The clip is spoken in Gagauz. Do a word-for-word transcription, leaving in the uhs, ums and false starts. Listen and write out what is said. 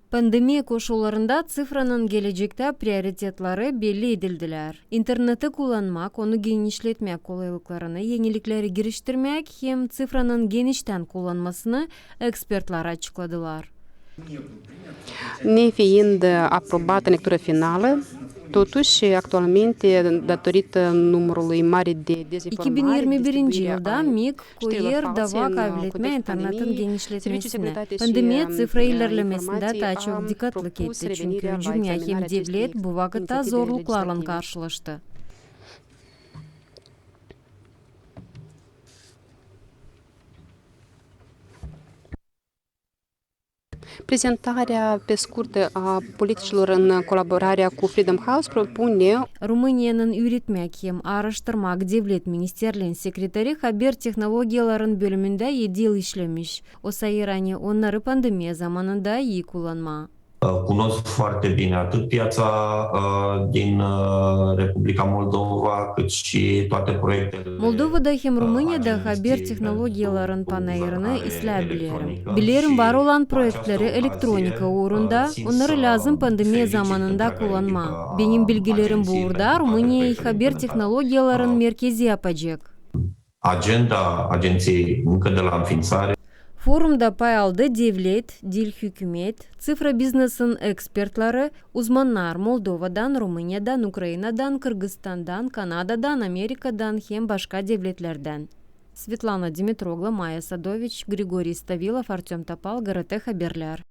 Pandemiya koşullarında ţifranın gelecektä prioritetleri belli edildilär. İnterneti kullanmak, onu genişletmäk kolaylıklarını, eniliklär giriştirmäk hem ţifranın geniştän kullanmasını ekspertlär açıkladılar. Nefe indi aprobata na lektura finală, totuși, actualmente, datorită numărului mare de dezinformare, iki bin irmi birinci yılda MIK koyêr dava kaybetmää internetin genişletmesini. Pandemiya ţifra ilerlemesindä taa çok dikatlı ketti, çünkü cümnä hem devlet bu vakıtta zorluklarlan karşılaştı. Prezentarea pe scurtă a politicilor în colaborarea cu Freedom House propune. Rumıniyanın üüretmäk hem aaraştırmak devlet ministerliin sekreteri haber tehnologiyaların bölümündä edi yıl işlemiş. O sayêr, ani onnarı pandemiya zamanında ii kullanmaa. Cunosc foarte bine atât piața, ă, din, ă, Republica Moldova, cât și toate proiectele, Moldovada hem Rumıniyada haber tehnologiyaların panayırını islää bilerim. Bilerim var olan proektleri elektronika uurunda, onnarı lääzım pandemiya zamanında kullanmaa. Benim bilgilerim burada Rumıniya haber tehnologiyaların merkezi yapacek. Agenda agenției încă de la înființare. Forumda pay aldı devlet, diil hükümet, ţifra biznesin ekspertleri, uzmannar Moldovadan, Rumıniyadan, Ukrainadan, Kırgıstandan, Kanadadan, Amerikadan hem başka devletlerdän. Svetlana Dimitroglu, Maya Sadoviç, Grigoriy Stavilov, Artöm Topal, GRT Haberlär.